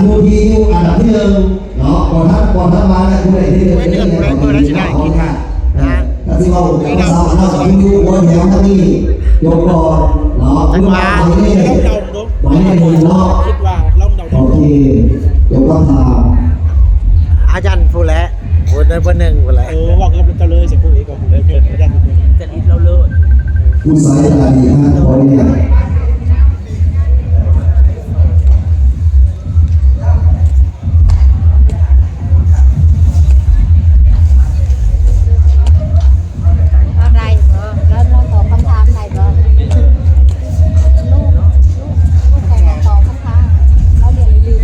ຜູ້ທີ່ຢູ່ອັນດັບທີໜຶ່ງເນາະ ບໍ່ທັນ ບໍ່ທັນມາແລ້ວ ຜູ້ໃດທີໜຶ່ງ ໂອ້ຍ ເລື່ອງ ເລື່ອງ ເລື່ອງ ເລື່ອງ ເລື່ອງ ເລື່ອງ ເລື່ອງ ນະ ຖ້າຊິເວົ້າພາສາລາວ ຜູ້ຢູ່ຫົວແຖວທາງນີ້ ຍົກກ່ອນເນາະ ຄືວ່າໝາຍເລກ ໝາຍເລກໜຶ່ງເນາະ ໂອເຄ ຍົກຄຳຖາມ ອາຈານຜູ້ແລະ ຜູ້ໃດຜູ້ໜຶ່ງຜູ້ແລະ ເອີ ເວົ້າກັບເຈົ້າເລີຍ ຊິຜູ້ອີກກໍຜູ້ເລີຍ ອາຈານ ຈະລິດລາວເລີຍ ຜູ້ຊາຍຕາດີ ຂໍອະນຸຍາດ ເວົ້າໄດ້ບໍ່? ລາວລອງຕອບຄຳຖາມໄດ້ບໍ່? ລູກ ລູກ ລູກໃຈຕອບຄຳຖາມ ລາວລຽນດີ.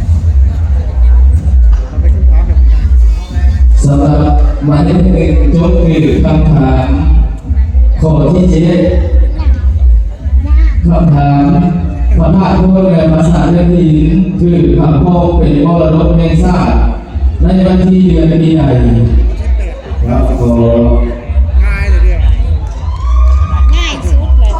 ສຳລັບໝາຍເລກໜຶ່ງ ຈົ່ງຖືກຄຳຖາມ ຂໍ້ທີເຈັດ ຄຳຖາມ ພະທາດໂພນ ແລະ ປາສາດເຮືອນຫີນ ຖືກຮັບຮອງເປັນມໍລະດົກແຫ່ງຊາດ ໃນວັນທີເດືອນປີໃດ? ຄັບ ຂໍ ງ່າຍເລີຍເດ ງ່າຍສຸດເລີຍ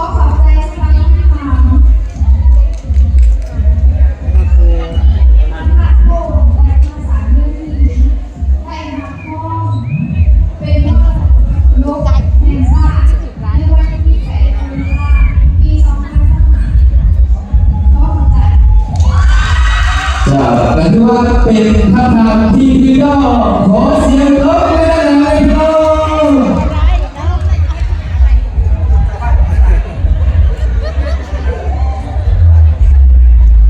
ເຈົ້າ ກໍຖືວ່າເປັນຄຳຖາມທີ່ຖືກຕ້ອງ ຂໍສຽງຕົບມືດັງໆ ໃຫ້ເຂົາ.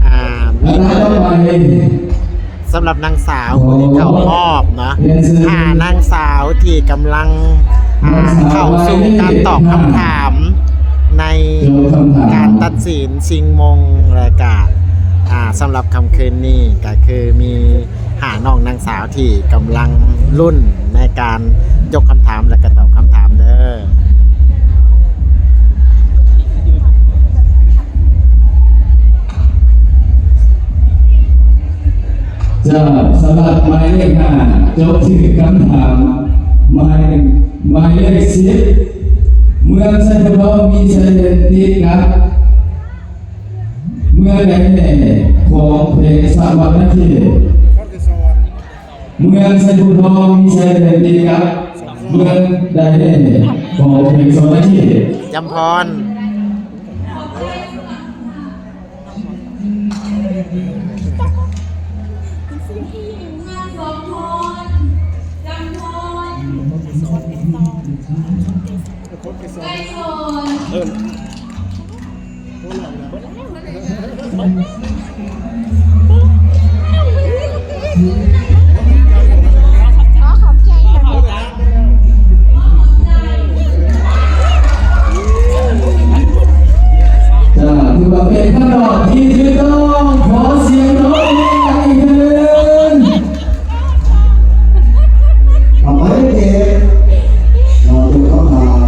ອ່າ ມີ ສຳລັບນາງສາວຜູ້ທີ່ເຂົ້າຮອບເນາະ ຫ້ານາງສາວທີ່ກຳລັງ ອ່າ ເຂົ້າສູ່ການຕອບຄຳຖາມໃນການຕັດສິນຊິງມົງ ແລະກະ ອ່າ ສຳລັບຄ່ຳຄືນນີ້ກະຄືມີ ຫ້ານ້ອງນາງສາວທີ່ກຳລັງລຸ້ນໃນການຍົກຄຳຖາມ ແລະກະຕອບຄຳຖາມເດີ. ເຈົ້າ ສຳລັບໝາຍເລກຫ້າ ຈົບຖືກຄຳຖາມ ໝາຍ ໝາຍເລກສິບ ເມືອງໄຊພູທອງມີຊາຍແດນຕິດກັບ ເມືອງໃດແນ່ຂອງແຂວງສະຫວັນນະເຂດ? ນະຄອນໄກສອນ. ເມືອງໄຊພູທອງມີຊາຍແດນຕິດກັບເມືອງໃດແນ່ຂອງແຂວງສະຫວັນນະເຂດ? ຈຳພອນ. ນະຄອນໄກສອນ. ເອີ. ຂໍຂອບໃຈເດີ. ເຈົ້າ ຖືວ່າເປັນຄຳຕອບທີ່ຖືກຕ້ອງ. ຂໍສຽງຕົບມືໃຫ້ອີກເທື່ອໜຶ່ງ. ເອົາໄປເກັບ ເອົາ ທຸກຄຳຖາມ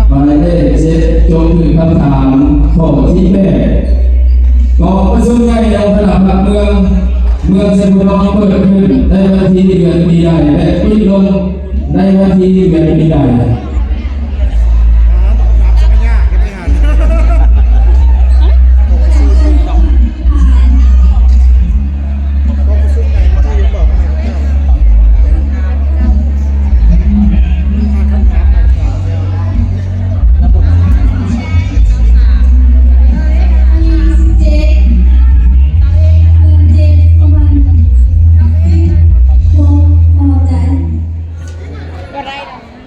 ໝາຍເລກເຈັດ ຈົ່ງຖືກຄຳຖາມຂໍ້ທີແປດ. ກອງປະຊຸມໃຫຍ່ອົງຄະນະພັກເມືອງ ເມືອງໄຊພູທອງເປີດຂຶ້ນໃນວັນທີເດືອນປີໃດ ແລະ ປິດລົງໃນວັນທີເດືອນປີໃດ?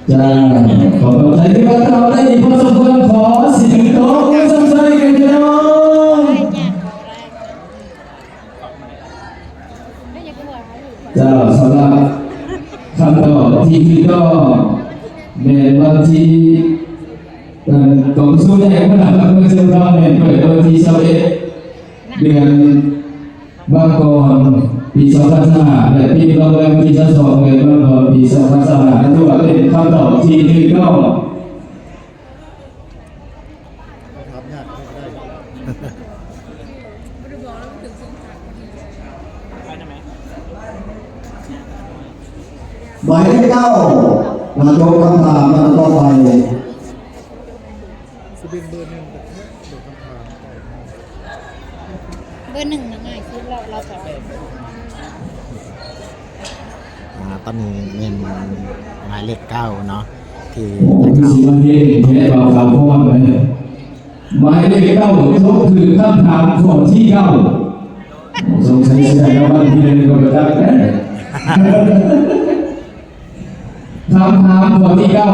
ເຈົ້າ ຂໍຂອບໃຈທີ່ວ່າຕອບໄດ້ດີພໍສົມຄວນ. ຂໍສຽງຕົບມືສ່ຳໃສ່ກັນເດີ. ເຈົ້າ ສຳລັບຄຳຕອບທີ່ຖືກຕ້ອງແມ່ນວັນທີ ເອີ່ ກອງປະຊຸມໃຫຍ່ຂອງຄະນະພັກເມືອງໄຊພູທອງແມ່ນເປີດໃນວັນທີຊາວເອັດ ເດືອນມັງກອນ ປີສອງພັນຊາວຫ້າ ແລະ ປິດລົງໃນວັນທີຊາວສອງ ເດືອນມັງກອນ ປີສອງພັນຊາວຫ້າ ຖືວ່າເປັນຄຳຕອບທີ່ຖືກຕ້ອງ. ຖາມຍາກກໍໄດ້. ບໍ່ໄດ້ບອກແລ້ວມັນເປັນເສັ້ນທາງ. ໝາຍເລກເກົ້າ ມາໂຈະຄຳຖາມມາຕໍ່ໄປ ຊິເປັນເບີໜຶ່ງກໍແທ້ ເບິ່ງຄຳຖາມ ເບີໜຶ່ງນະ ງ່າຍສຸດແລ້ວ ລາວຈະ ອ່າ ຕອນນີ້ແມ່ນໝາຍເລກເກົ້າເນາະ ທີ່ຈະເຂົ້າ ຊິມາເຮັດແທ້ບ່າວຂາວພອນເລີຍ. ໝາຍເລກເກົ້າ ຕົກຖືກຄຳຖາມຂໍ້ທີເກົ້າ ສົງໄສຊິໄດ້ລາງວັນທີໜຶ່ງກໍບໍ່ຈັກແລ້ວ. ຄຳຖາມຂໍ້ທີເກົ້າ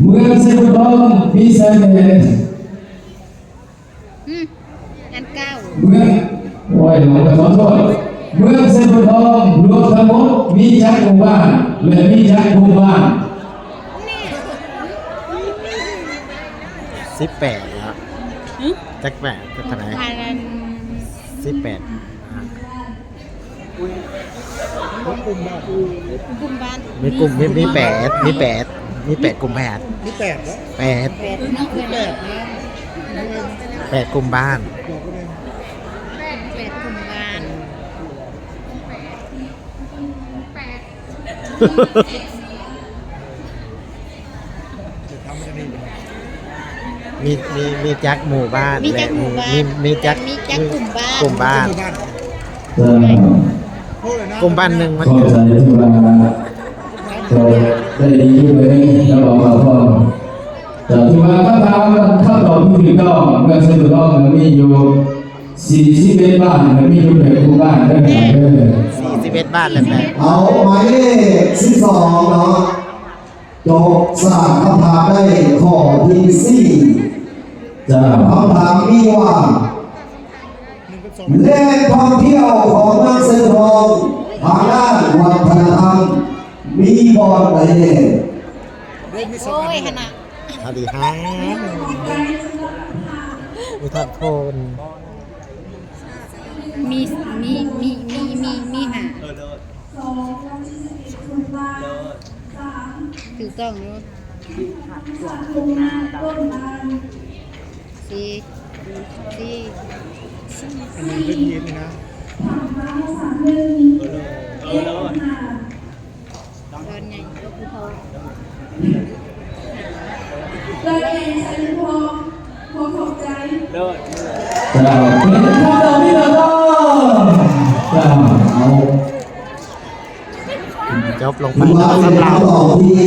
ເມືອງໄຊໂພນທອງມີຊາຍແດນ ອືມ ອັນເກົ່າ ເມືອງ ໂອ້ຍ ຂໍໂທດ ເມືອງໄຊໂພນທອງລວມທັງໝົດມີຈັກໝູ່ບ້ານ ແລະ ມີຈັກກຸ່ມບ້ານ? ສິບແປດເນາະ ຫຶ? ຈັກແປດ ຈັກເທົ່າໃດ? ອັນນັ້ນ ສິບແປດ ອ່າ ກຸ່ມບ້ານ ກຸ່ມບ້ານ ມີກຸ່ມ ມີ ມີແປດ ມີແປດ ມີແປດກຸ່ມບ້ານ ມີແປດເນາະ ແປດ ແປດເນາະ ແປດນະ ແປດກຸ່ມບ້ານ ບອກວ່າແມ່ນ ແປດ ແປດກຸ່ມບ້ານ ແປດ ມີ ມີ ມີຈັກໝູ່ບ້ານ ມີຈັກໝູ່ບ້ານ ມີ ມີຈັກ ມີຈັກກຸ່ມບ້ານ ກຸ່ມບ້ານ ເຈົ້າ ກຸ່ມບ້ານໜຶ່ງມັນ ເຂົ້າໃຈທີ່ວ່າ ເຈົ້າໄດ້ດີຢູ່ເລີຍ ແລ້ວບອກເຂົາພ້ອມ ເຈົ້າ ທີ່ວ່າຄຳຖາມ ຄຳຕອບທີ່ຖືກຕ້ອງ ເມືອງໄຊໂພນທອງມີຢູ່ ສີ່ສິບເອັດບ້ານ ແລະ ມີຢູ່ແປດໝູ່ບ້ານເດີ ເດີ ສີ່ສິບເອັດບ້ານ ແລະ ແປດ ເອົາ ໝາຍເລກສິບສອງເນາະ ຈົບສາມຄຳຖາມໄດ້ຂໍ້ທີສີ່ ເຈົ້າ ຄຳຖາມມີວ່າ ແຫຼ່ງທ່ອງທ່ຽວຂອງເມືອງໄຊໂພນທອງ ທາງດ້ານວັດທະນະທຳ ມີບ່ອນໃດແດ່? ໂອ້ຍ ຫັ້ນນະ ອາລິຫານ ມີທາດໂພນ ມີ ມີ ມີ ມີ ມີ ມີຫາ ຖືກຕ້ອງຢູ່ ສີ່ ສີ່ ອັນນີ້ເປັນເຢັນນະ ດອນໃຫຍ່ກໍຄືເຂົາ ເລີດໃຫຍ່ໄຊທອງ ຂໍຂອບໃຈ ເລີດ ເຈົ້າ ເປັນຄຳຕອບທີ່ຖືກຕ້ອງ ເຈົ້າ ເອົາ ຈົບລົງໄປ ຖືວ່າເປັນຄຳຕອບທີ່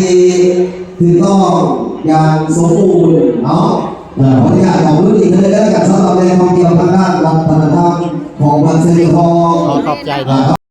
ຖືກຕ້ອງຢ່າງສົມບູນເນາະ ເອີ ຂໍອະນຸຍາດຂອບຄຸນອີກເທື່ອໜຶ່ງເດີ ກັບສຳລັບແຫຼ່ງທ່ອງທ່ຽວທາງດ້ານວັດທະນະທຳຂອງເມືອງໄຊທອງ ຂໍຂອບໃຈເດີ.